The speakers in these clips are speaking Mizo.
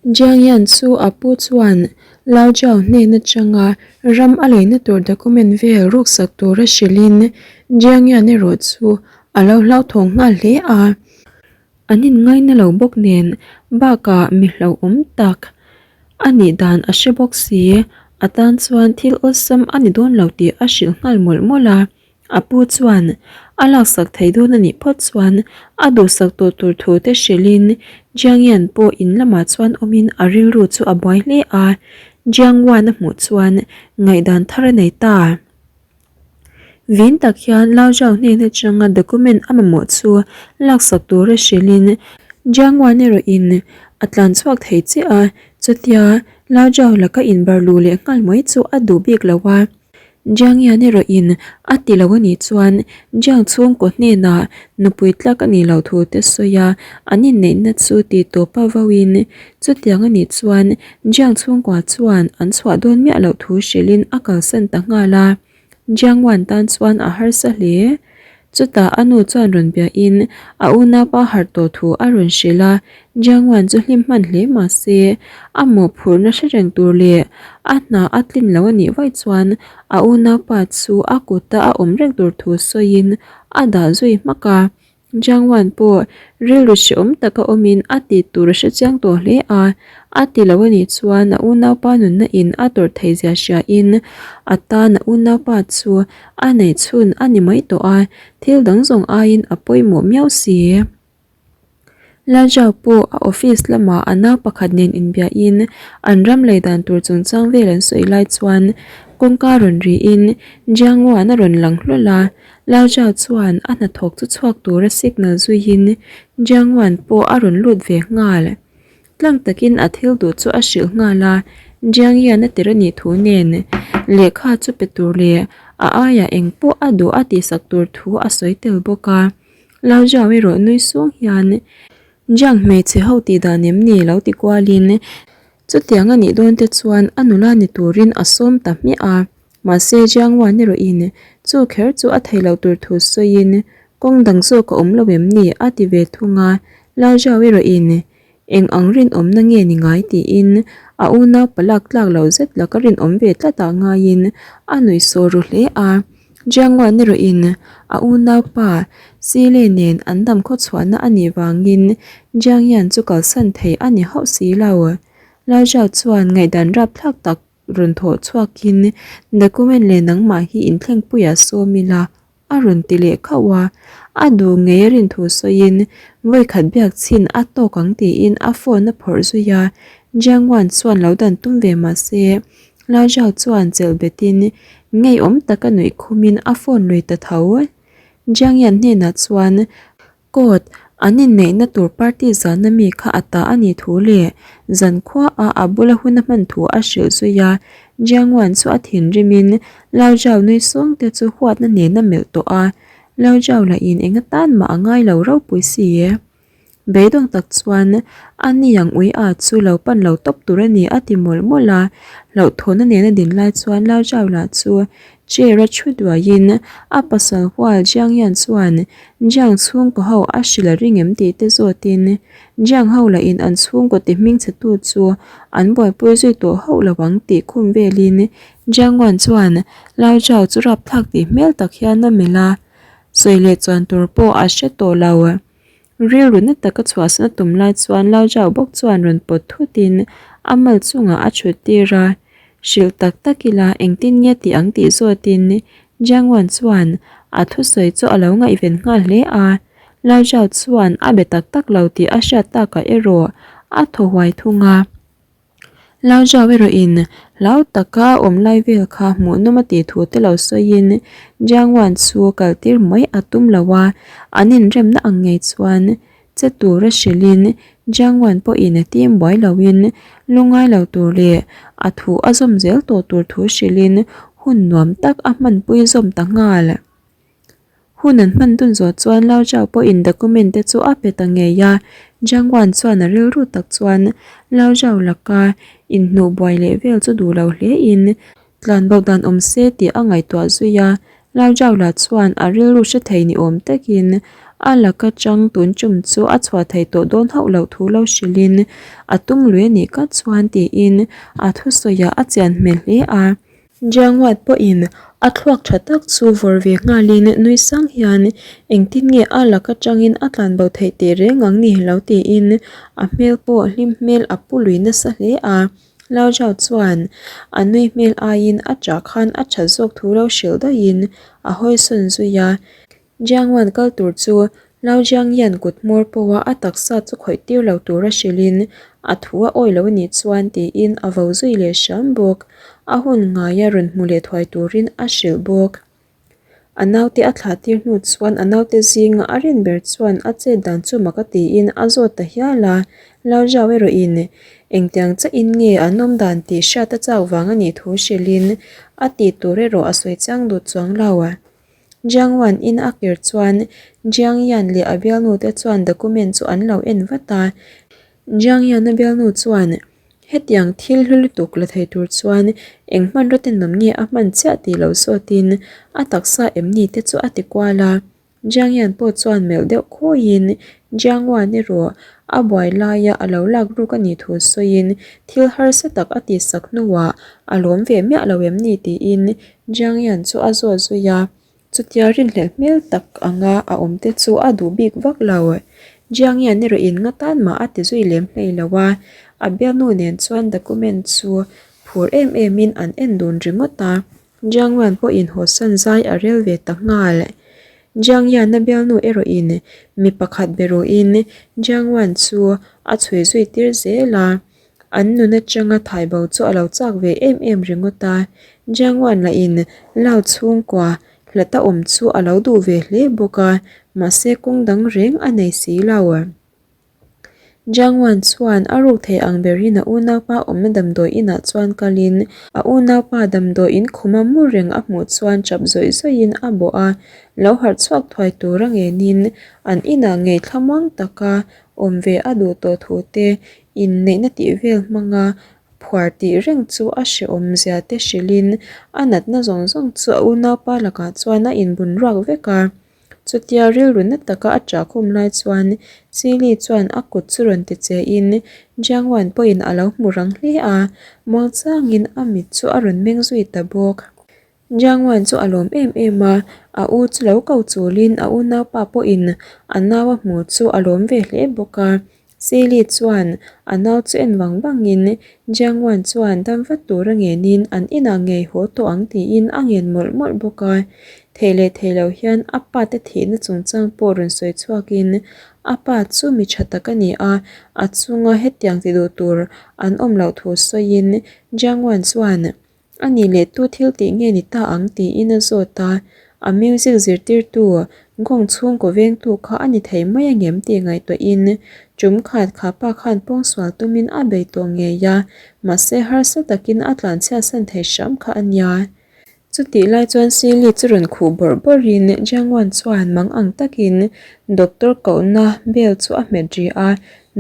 Jiang Yan chu a pu chuan Lao Jiao hnen atanga ram a leina tur document vel ruksak tura hrilhin Jiang Yan erawh chu a lo hlauthawng nghal hle a. An inngaina lo bawk nen bakah mi hlauhawm tak a nih dan a hre bawk si, a tan chuan thil awlsam a ni dawn lo tih a hrilh nghal mawlh mawlh a. A pu chuan a laksak thei dawn a nih phawt chuan a duhsak tawh tur thu te hrilhin Jiang Yan pawh in lamah chuan awmin a rilru chu a buai hle a, Jiang Wan a hmuh chuan ngaihdan thar a nei ta. Vin tak hian Lao Zhao hnen atanga document a mamawh chu laksak tura hrilhin Jiang Wan erawhin a tlan chhuak thei chiah a, chutia Lao Zhao laka inbar luh leh nghal mai chu a duh bik lo a. Jiang Yan erawhin a ti lo a nih chuan Jiang chhungkaw hnenah nupui tlak a nih loh thu te sawi a, an inneihna chu tih tawp a vauin chutiang a nih chuan Jiang chhungkua chuan an chhuah dawn miah loh thu hrilhin a kalsan ta nghal a, Jiang Wan tan chuan a harsa hle. Chutah a nu chuan rawn biahin a unaupa harh tawh thu a rawn hrilh a, Jiang Wan chu hlim hman hle mah se, a mawhphurhna hre reng tur leh a hna a tlin lo a nih vaih chuan a unaupa chu a kuta a awm reng tur thu sawiin a dah zui hmak a. Jiang Wan pawh rilru hrehawm taka awmin a tih tur a hre chiang tawh hle a, a ti lo a nih chuan a unaupa nunna in a tawrh theih zia hria in a tan a unaupa chu a neih chhun a ni mai tawh a, thil dang zawng aiin a pawimawh miau si. Lal Zhao pawh a office lamah a nau pakhat nen inbiahin an ram lei dan tur chungchang vel an sawi lai chuan kawngka rawn riin Jiang Wan a rawn lang hlawl a, Lao Zhao chuan a hnathawk chu chhuak tura signal zuiin Jiang Wan pawh a rawn lut ve nghal. Tlang takin a thil duh chu a hrilh nghal a, Jiang Yan a tir a nih thu nen lehkha chu pe tur leh a aiah eng pawh a duh a tihsak tur thu a sawi tel bawk a. Lao Zhao erawh nui sung hian Jiang hmeichhe ho tih dan em ni lo ti kualin chutiang a nih dawn te chuan a nula ni turin a sawm ta hmiah a. Mahse Jiang Wan erawhin chu kher chu a thei loh tur thu sawiin kawng dang zawk a awm lo em ni a ti ve thung a, Lao Zhao erawhin eng ang rinawmna nge ni ngai tiin a unau palak tlak lo zet laka rinawm ve tlatah ngaiin a nuih sawh ru hle a. Jiang Wan erawhin a unaupa Sile nen an dam khawchhuahna a nih vangin Jiang Yan chu kalsan thei a ni hauh si lo. Lao Zhao chuan ngaihdan rapthlak tak Rawn thawh chhuakin document leh nangmah hi inthlengpuiah sawm ila a rawn ti leh khauh a, a duh ngei a rin thu sawiin vawikhat biak chhin a tawk ang tiin a phone a phawrh zui a, Jiang Wan chuan lo dan tum ve mah se Lao Zhao chuan chelh betin ngeiawm taka nuih khumin a phone lui ta tho. Jiang Yan hnenah chuan Court, an inneihna tur party zana mi kha a ta a nih thu leh zankhua a a bula hun a hman thu a hrilh zui a, Jiang Wan chu a thinrimin Lao Zhao nui sawng te chu huatna nen a melh tawh a, Lao Zhao lah in eng atan mah a ngai lo ropui si. Beidawng tak chuan a ni ang ui a chu lo pan lo tawp tur a ni a ti mawlh mawlh a, hlauhthawhna nen a din lai chuan Lao Zhao lah chu Chair a thu duaiin a pasal hual Jiang Yan chuan Jiang chhungkaw ho a hrilh a ring em tih te zawtin Jiang ho lahin an chhungkaw ti hmingchhe tu chu an buaipui zui tawh hauh lo ang tih khum velin Jiang Wan chuan Lao Zhao chu rapthlak tih hmel tak hian a melh a, sawi leh chuan tur pawh a hre tawh lo. Rilru na taka chhuahsan a tum lai chuan Lao Zhao bawk chuan rawn pawt thutin a mal chungah a thut tir a, Hrilh tak tak ila engtin nge tih ang tih zawtin Jiang Wan chuan a thusawi chu a lo ngaihven nghal hle a, Lao Zhao chuan a be tak tak lo tih a hriat takah erawh a thaw huai thung a. Lao Zhao erawhin hlau taka awm lai vel kha hmuhnawm a tih thu te lo sawiin Jiang Wan chu kaltir mai a tum lo a, an inremna ang ngei chuan che tura hrilhin Jiang Wan pawhin a tim buai loin lungngai lo tur leh a thu a zawm zel tawh tur thu hrilhin hun nuam tak a hmanpui zawm ta nghal. Hun an hman dun zawh chuan Lao Zhao pawhin document te chu a pe ta ngei a, Jiang Wan chuan a rilru tak chuan Lao Zhao laka inhnuh buai leh vel chu duh lo hle in tlanbo dan awm se tih a ngaihtuah zui a, Lao Zhao lah chuan a rilru hre thei ni awm takin A laka chang tun tum chu a chhuah thei tawh dawn hauh loh thu lo hrilhin a tum lui a nih ka chuan tiin a thusawiah a chian hmel hle a. Jianghuat pawhin a thluak tha tak chu vawr ve nghalin nui sang hian engtin nge a laka changin a tlan bo theih teh reng ang ni lo tiin a hmel pawh hlim hmel a pu lui nasa hle a. Lao Zhao chuan a nui hmel aiin a ṭah khan a ṭhat zawk thu lo hrilh daihin a hawisawn zui a. Jiang Wan kal tur chu Lao Jiang Yan kut hmawr pawha a taksa chu khawih tir lo tura hrilhin a thu a awi lo a nih chuan tiin a vo zui leh hram bawk. A hun ngaia rawn hmu leh thuai turin a hrilh bawk. A naute a thlah tir hnu chuan a naute zinga a rin ber chuan a chet dan chu mak a tiin a zawt ta hial a. Lao Zhao erawhin engtiang chiahin nge an awm dan tih hriat a chak vang a nih thu hrilhin a tih tur erawh a sawi chiang dut chuang lo. Jiang Wan in a kir chuan Jiang Yan leh a bialnu te chuan document chu an lo en vat a. Jiang Yan a bialnu chuan hetiang thil hlu lutuk la thei tur chuan eng hmanraw tenawm nge a hman chiah tih lo zawtin a taksa em ni te chu a ti kual a. Jiang Yan pawh chuan melh deuh khawiin Jiang Wan erawh a buai laia a lo lak ruk a nih thu sawiin thil harsa tak a tihsak hnuah a lawm ve miah lo em ni tiin Jiang Yan chu a zawt zui a, chutia rinhlelh hmel tak anga a awm te chu a duh bik vak lo. Jiang Yan erawh in nga tan mah a ti zui lem hlei lo a, a bialnu nen chuan document chu phur em em in an en dun ringawt a, Jiang Wan pawhin hawsan zai a rel ve ta nghal. Jiang Yan-a bialnu erawh in mi pakhat be rawhin Jiang Wan chu a chhui zui tir zel a. An nun atanga thaibo chu a lo chak ve em em ringawt a, Jiangwan lahin Lao chhungkua hlata awm chu a lo duh ve hle bawk a, mahse kawng dang reng a nei si lo. Jiangwan chuan a ruk thei ang berin a unaupa awmna damdawi inah chuan kalin a unaupa damdawi in khuma mu reng a hmuh chuan chap zawih zawihin a bawh a, lo harh chhuak thuai tur a ngenin an inah ngei thlamuang taka awm ve a duh tawh thu te Inneihna tih vel hmanga phuar tih reng chu a hrehawm zia te hrilhin a natna zawng zawng chu a unaupa lakah chuan a inbun ruak vek a. Chutia rilru na taka a ṭah khum lai chuan Chili chuan a kut chu rawn ti che in Jiang Wan pawhin a lo hmu rang hle a, muangchangin a mit chu a rawn meng zui ta bawk. Jiang Wan chu a lawm em em a, a u chu lo ko chulin a unaupa pawhin a nau a hmu chu a lawm ve hle bawk a. Sili chuan a nau chu en vang vangin Jiang Wan chuan dam vat tur a ngenin an inah ngei haw tawh ang tiin a ngen mawlh mawlh bawk a. Thei leh thei lo hian a pa te thihna chungchang pawh rawn sawi chhuakin a pa chu mi tha tak a ni a, a chunga hetiang ti duh tur an awm loh thu sawiin Jiang Wan chuan A nih leh tu thil tih nge ni ta ang tiin a zawt a, a music zirtirtu gong chhungkaw vengtu kha a ni thei mai angem tih ngaihtuahin tum khat kha pa khan pawngsual tumin a bei tawh ngei a, mahse harsa takin a tlanchhiatsan thei hram kha a nia. Chutih lai chuan Sili chu rawn khuh bawrh bawrhin Jiangwan chuan mang ang takin doctor kohna bell chu a hmet ri a,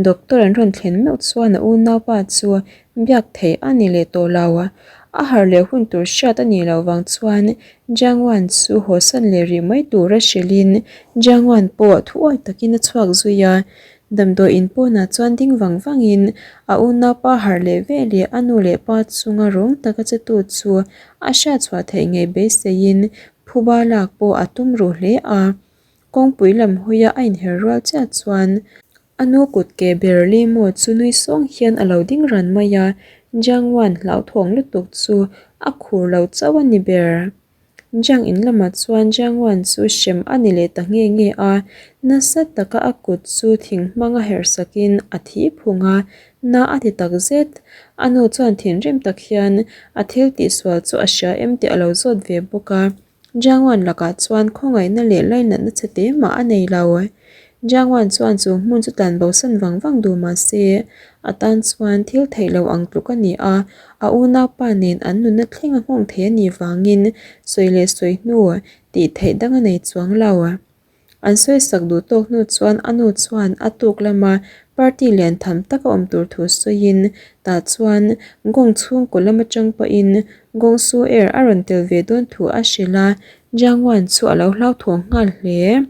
doctor an rawn thlen meuh chuan a unaupa chu Biak theih a ni leh tawh lo. A harh leh hun tur hriat a nih loh vang chuan Jiang Wan chu hawsan leh rih mai tura hrilhin Jiang Wan pawh thuawi takin a chhuak zui a. Damdawi in pawnah chuan ding vang vangin a unaupa harh leh ve leh a nu leh pa chunga rawng taka che tu chu a hriatchhuah theih ngei beiseiin phuba lak pawh a tum ruh hle a. Kawngpui lam hawia a inher rual chiah chuan A nu kut ke ber Li Mo chu nui sawng hian a lo ding ran mai a, Jiang Wan hlauthawng lutuk chu a khur lo chauh a ni ber. Jiang in lamah chuan Jiang Wan chu hrem a ni leh ta nge nge a, nasa taka a kut chu thing hmanga herh sakin a thi phung a, na a ti tak zet. A nu chuan thinrim tak hian a thil tihsual chu a hria em tih a lo zawt ve bawk a. Jiangwan lakah chuan khawngaihna leh lainatna che te mah a nei lo. Jiangwan chuan chu hmun chu tlan bosan vang vang duh mah se, a tan chuan thil theih lo ang tluk a ni a, a unaupa nen an nunna thleng a nghawng thei a nih vangin sawi leh sawi hnu tih theih dang a nei chuang lo. An sawisak duh tawk hnu chuan a nu chuan a tuk lama party lian tham tak a awm tur thu sawiin tah chuan Gong chhungkaw lam atang pawhin Gong Su Er a rawn tel ve dawn thu a hrilh a, Jiang Wan chu a lo hlauthawng nghal hle.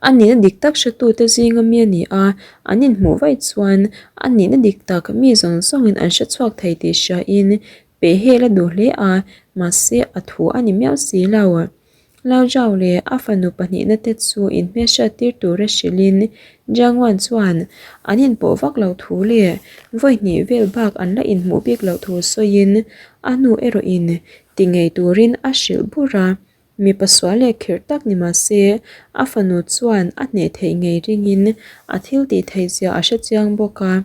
A nihna dik tak hretute zinga mi a ni a, an inhmuh vaih chuan a nihna dik tak mi zawng zawngin an hre chhuak thei tih hriain peh hel a duh hle a, mahse a thu a ni miau si lo. Lao Zhao leh a fanu pahnihna te chu inhmelhriat tir tura hrilhin Jiang Wan chuan an inpawh vak loh thu leh vawi hnih vel bak an la inhmuh bik loh thu sawiin a hnu erawhin ti ngei turin a hrilh bur a. Mipa sual leh khirh tak ni mah se a fanu chuan a hneh theih ngei ringin a thil tih theih zia a hre chiang bawk a.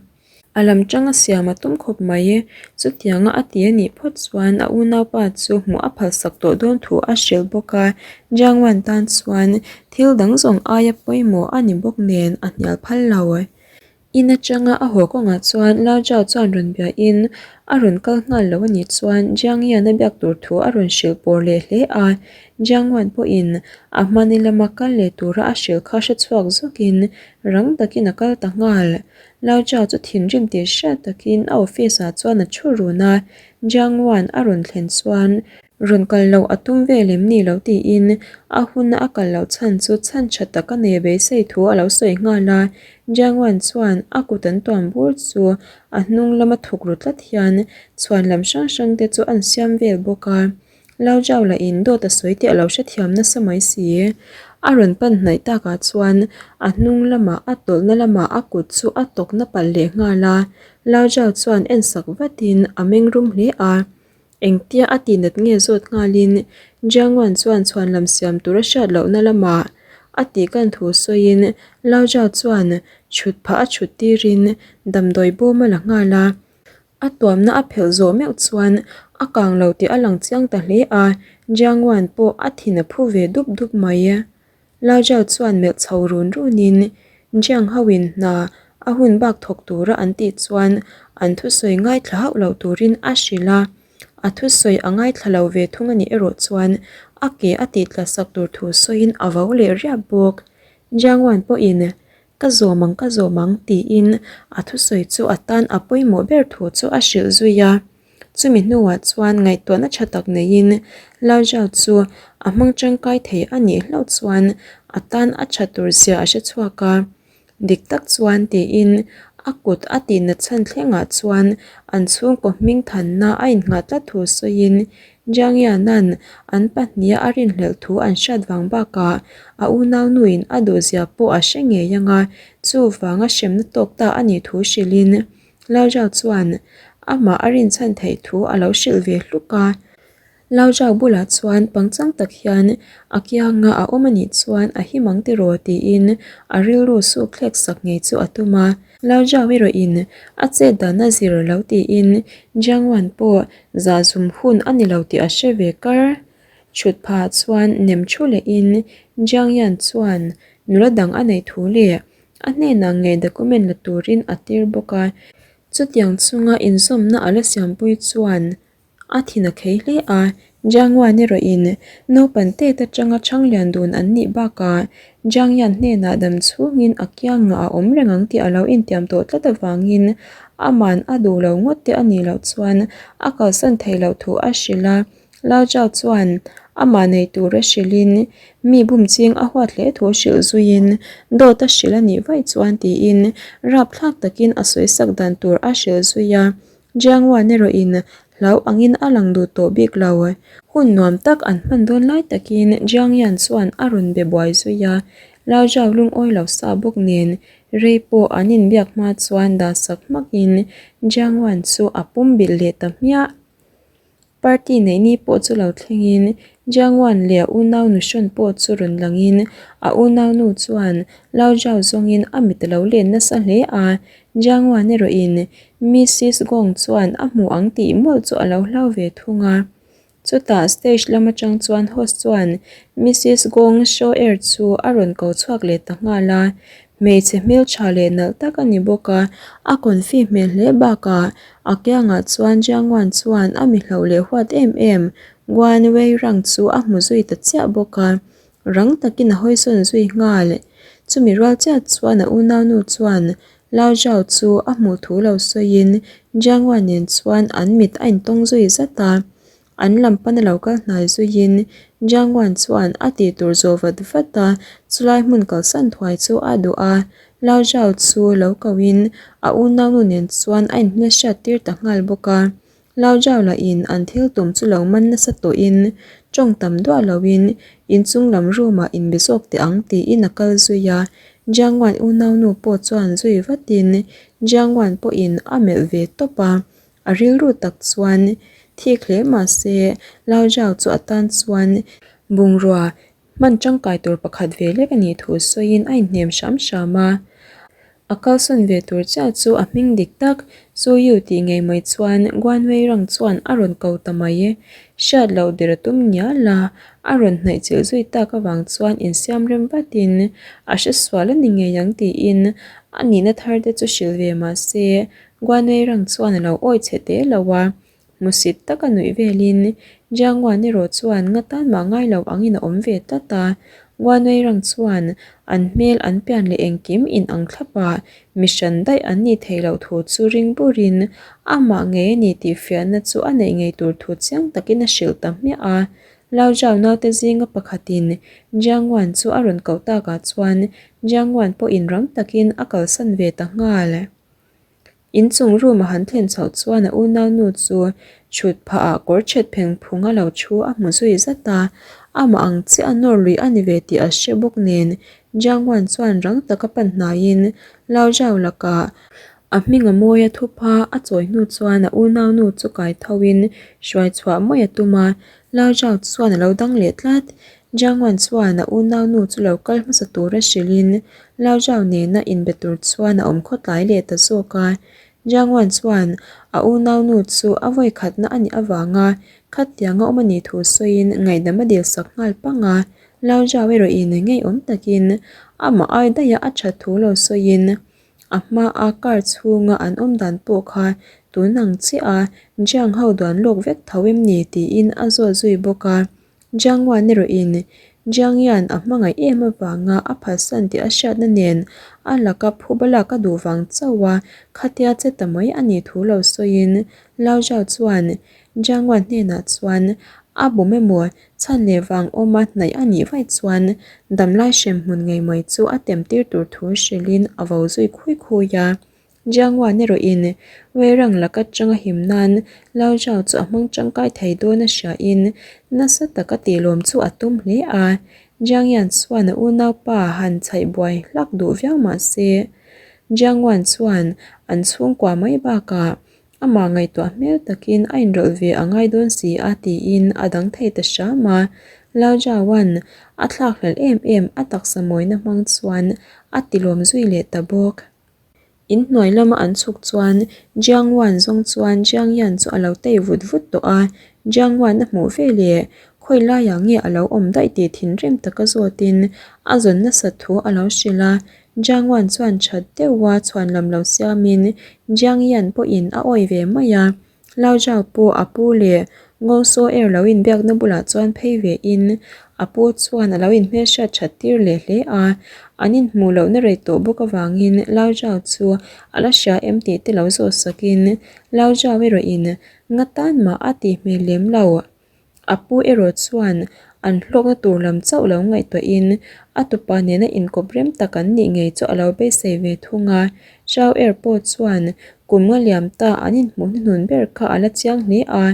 A lam tanga siam a tum khawp mai. Chutianga a ti a nih phawt chuan a unaupa chu hmuh a phalsak tawh dawn thu a hrilh bawk a. Jiang Wan tan chuan thil dang zawng aia pawimawh a ni bawk nen a hnial phal lo. In atanga a haw kawngah chuan Lao Zhao chuan rawn biain a rawn kal nghal lo a nih chuan Jiang Yan a biak tur thu a rawn hrilh pawr leh hle a. Jiang Wan pawhin a hmani lama kal leh tura a hrilh kha hre chhuak zawkin rang takin a kal ta nghal. Lao Zhao chu thinrim tih hriat takin a office ah chuan a thu run a, Jiang Wan a rawn thlen chuan rawn kal loh a tum vel em ni lo tiin a huna a kal loh chhan chu chhan tha tak a nei beisei thu a lo sawi nghal a, Jiang Wan chuan a kut an tuam bur chu a hnung lama thuk ru tlat hian chhuan lam hrang hrang te chu an siam vel bawk a. Lao Zhao lah in dawt a sawi tih a lo hrethiam nasa mai si. A rawn pan hnaih takah chuan a hnung lamah a tawlhna lamah a kut chu a tawkna palh leh nghal a. Lao Zhao chuan en sak vatin a meng rum hle a. Engtia a tihnat nge zawt nghalin Jiang Wan chuan chhuan lam siam tur a hriat lohna lamah a tihkan thu sawiin Lao Zhao chuan chhut phah a chhut tirin damdawi bawm a la nghal a. A tuamna a phelh zawh meuh chuan a kang lo tih a lang chiang ta hle a, Jiang Wan pawh a thin a phu ve dup dup mai. Lao Zhao chuan melh chho run runin Jiang ho in hna a hun bak thawk tura an tih chuan an thusawi ngaithla hauh lo turin a hrilh a, a thusawi a ngaithla lo ve thung a nih erawh chuan a ke a tih tla sak tur thu sawiin a vo leh riap bawk. Jiang Wan pawhin Ka zawm ang, ka zawm ang, tiin a thusawi chu a tan a pawimawh ber thu chu a hrilh zui a. Chumi hnuah chuan ngaihtuahna tha tak neiin Lao Zhao chu a hmang tangkai thei a nih hlauh chuan a tan a tha tur zia a hre chhuak a. Dik tak chuan tiin a kut a tihna chhan thlengah chuan an chhungkaw hming thanna a innghah tlat thu sawiin Jiang Yanan an pahniha a rinhlelh thu an hriat vang bakah a unaunuin a duhzia pawh a hre ngei ang a, chuvanga hremna tawk ta a nih thu hrilhin Lao Zhao chuan amah a rinchhan theih thu a lo hrilh ve hluk a. Lao Zhao bulah chuan pangchang tak hian a kianga a awm a nih chuan a him ang tiraw tiin a rilru suk thlek sak ngei chu a tum a. Lao Zhao erawhin a chet dan a zir lo tiin Jiang Wan pawh Zah zum hun a ni lo tih a hre ve kar. Chhut phah chuan nem thu lehin Jiang Yan chuan nula dang a neih thu leh a hnenah ngei document la turin a tir bawk a. Chutiang chunga inzawmna a la siampui chuan a thin a khei hle a. Jiang Wan erawhin naupan tet atanga chhanglian dun an nih bakah Jiang Yan hnenah dam chhungin a kiangah a awm reng ang tih a lo intiam tawh tlat avangin Aman a duh lo ngawt te a nih loh chuan a kalsan theih loh thu a hrilh a, Lao Zhao chuan amah nei tur a hrilhin mi bum ching a huat hle thu hrilh zuiin dawt a hrilh a nih vaih chuan tiin rapthlak takin a sawi sak dan tur a hrilh zui a, Jiang Wan erawhin hlau angin a lang duh tawh bik lo. Hun nuam tak an hman dawn lai takin Jiang Yan chuan a rawn be buai zui a, Lao Zhao lungawi lo sa bawk nen Rei pawh an inbiak hma chuan dah sak hmakin Jiang Wan chu a pum bilh leh ta hmiah. Party neih ni pawh chu lo thlengin Jiang Wan leh a unau nu hrawn pawh chu rawn langin a unau nu chuan Lao Zhao zawngin a mit a lo len nasa hle a, Jiang Wan erawhin Missis Gong chuan a hmu ang tih mawlh chu a lo hlau ve thung a. Chutah stage lam atang chuan host chuan Missis Gong Shoer chu a rawn ko chhuak leh ta nghal a, hmeichhe hmeltha leh nalh tak a ni bawk a, a confi hmel hle bakah a kiangah chuan Jiang Wan chuan a mi hloh leh huat em em Guan Wei Rang chu a hmu zui ta chiah bawk a, rang takin a hawisawn zui nghal. Chumi rual chiah chuan a unaunu chuan Lao Zhao chu a hmuh thu lo sawiin Jiang Wan nen chuan an mit a intawng zui zat a. An lam pana lo kal hnai zuiin Jiang Wan chuan a tih tur zawh vat vat a, chulai hmun kalsan thuai chu a duh a. Lao Zhao chu lo kohin a unaunu nen chuan a inhmelhriat tir ta nghal bawk a. Lao Zhao lahin an thil tum chu lo man nasa tawhin tawng tam duah loin inchung lam room ah inbe zawk teh ang tiin a kal zui a. Jiang Wan unaunu pawh chuan zui vatin Jiang Wan pawhin a melh ve tawp a. A rilru tak chuan thik hle mah se Lao Zhao chu a tan chuan bungrua hman tangkai tur pakhat ve lek a nih thu sawiin a inhnem hram hram a. A kalsawn ve tur chiah chu a hming dik tak Su Yu tih ngei mai chuan Guan Wei Rang chuan a rawn ko ta mai. Hriat loh der a tum ngial a, a rawn hnaih chilh zui tak avang chuan insiam rem vatin a hre sual a ni ngei ang tiin a nihna thar te chu hrilh ve mah se Guan Wei Rang chuan a lo awi chhe te lo a, Hmusit taka nuih velin Jiang Wan erawh chuan nga tan mah ngai lo angin a awm ve tlat a. Guanwei Rang chuan an hmel an pian leh engkim in ang thlap a, mi hran daih an nih theih loh thu chu ring burin amah ngei a ni tih fiahna chu a neih ngei tur thu chiang takin a hrilh ta hmiah a. Lao Zhao naute zinga pakhatin Jiang Wan chu a rawn koh takah chuan Jiang Wan pawhin rang takin a kalsan ve ta nghal. In chung room a han thlen chhoh chuan a unaunu chu thut phah ah kawr chhet pheng phung a lo thu a hmu zui zat a, amah ang chiah a nawr lui a ni ve tih a hre bawk nen Jiang Wan chuan rang taka pan hnaiin Lao Zhao lakah a hming a mawi a thup a, a chawi hnu chuan a unaunu chu kai tho in hruai chhuah mai a tum a, Lao Zhao chuan a lo dang leh tlat. Jiang Wan chuan a unaunu chu lo kal hmasa tura hrilhin Lao Zhao nena inbe tur chuan a awm khawtlai leh ta zawk a. Jiang Wan chuan a unaunu chu a vawi khatna a nih avanga khatianga awm a nih thu sawiin ngaihdam a dil sak nghal pang a. Lao Zhao erawhin ngeiawm takin amah ai daiha a that thu lo sawiin a hmaa car chhunga an awm dan pawh kha tun ang chiah a Jiang ho duan lawk vek tho em ni tiin a zawt zui bawk a. Jiang Wan erawhin Jiang Yan a hmangaih em avanga a phatsan tih a hriatna nen a laka phuba lak a duh vang chauh a, khatia che ta mai a nih thu lo sawiin Lao Zhao chuan Jiang Wan hnenah chuan a bawm emaw chhan leh vang awma hnaih a nih vaih chuan damlai hremhmun ngei mai chu a tem tir tur thu hrilhin a vo zui khui khui a. Jiang Wan erawhin Wei Rang laka chang a him nan Lao Zhao chu a hmang tangkai thei dawn a hriain nasa taka tihlawm chu a tum hle a. Jiang Yan chuan a unaupa han chhaih buai hlak duh viau mah se, Jiang Wan chuan an chhungkua mai bakah amah ngaihtuah hmel takin a inrawlh ve a ngai dawn si a tiin a dang thei ta hram a. Lao Zhaoan a thlakhlelh em em a taksa mawina hmang chuan a tilawm zui leh ta bawk. In hnuai lama an chhuk chuan Jiang Wan zawng chuan Jiang Yan chu a lo tei vut vut tawh a, Jiang Wan a hmuh ve leh khawi laiah nge a lo awm daih tih thinrim taka zawtin a zawn nasat thu a lo hrilh a, Jiang Wan chuan that deuha chhuanlam lo siamin Jiang Yan pawhin a awi ve mai a. Lao Zhao pawh a pu leh Ngawng Saw Er lo inbiakna bulah chuan phei ve in a pu chuan a lo inhmelhriat that tir leh hle a, an inhmuh lohna rei tawh bawk avangin Lao Zhao chu a la hria em tih te lo zawh sakin Lao Zhao erawhin nga tan mah a tih hmel lem lo. A pu erawh chuan an hlawkna tur lam chauh lo ngaihtuahin a tupa nena inkawp rem tak an nih ngei chu a lo beisei ve thung a. Chau Er pawh chuan kum nga liam ta an inhmuh hnuhnun ber kha a la chiang hle a,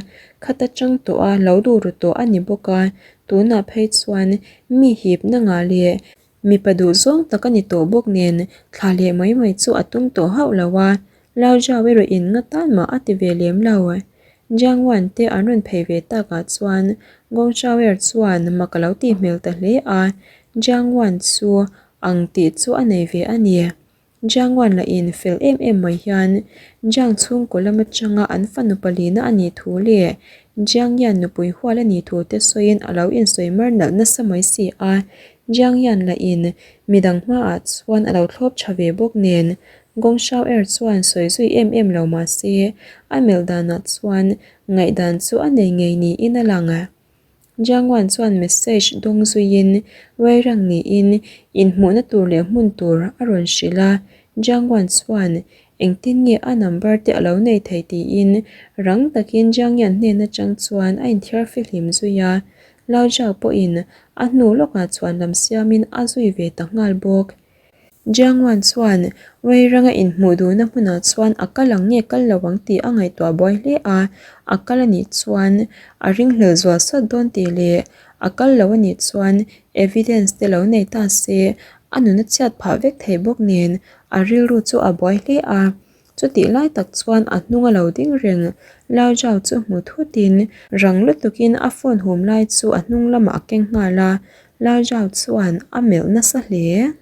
khata chang tawh a lo duh ru tawh a ni bawk a, tunah phei chuan mi hipna ngah leh Mipa duh zawng tak a ni tawh bawk nen thla leh mai mai chu a tum tawh hauh lo a, Lao Zhao erawh in nga tan mah a ti ve lem lo. Jiang Wan te an rawn phei ve takah chuan Gong Xiaoer chuan mak a lo tih hmel ta hle a, Jiang Wan chu ang tih chu a nei ve a ni. Jiang Wan lahin fel em em mai hian Jiang chhungkaw lam atanga an fanu palina a nih thu leh Jiang Yan nupui hual a nih thu te sawiin a lo insawi mar nalh nasa mai si a. Jiang Yan lahin midang hmaah chuan a lo thlawp tha ve bawk nen Gong Xiao Er chuan sawi zui em em lo mah se a melh danah chuan ngaihdan chu a nei ngei niin a lang. Jiang Wan chuan message dawng zuiin Weirang niin inhmuhna tur leh hmun tur a rawn hrilh a. Jiang Wan chuan Engtin nge a number te a lo nei thei tiin rang takin Jiang Yan hnen atang chuan a inthiar fihlim zui a. Lao Zhao pawhin a hnu lawkah chuan lam siamin a zui ve ta nghal bawk. Jiang Wan chuan Wei ranga inhmuh duhna hmunah chuan a kal ang nge kal lo ang tih a ngaihtuah buai hle a, a kal a nih chuan a ringhlel zual sawt dawn tih leh a kal lo a nih chuan evidence te lo nei ta se a nun a chhiat phah vek thei bawk nen a rilru chu a buai hle a. Chutih lai tak chuan a hnung a lo ding reng Lao Zhao chu hmu thutin rang lutukin a phone hum lai chu a hnung lamah a keng nghal a, Lao Zhao chuan a melh nasa hle.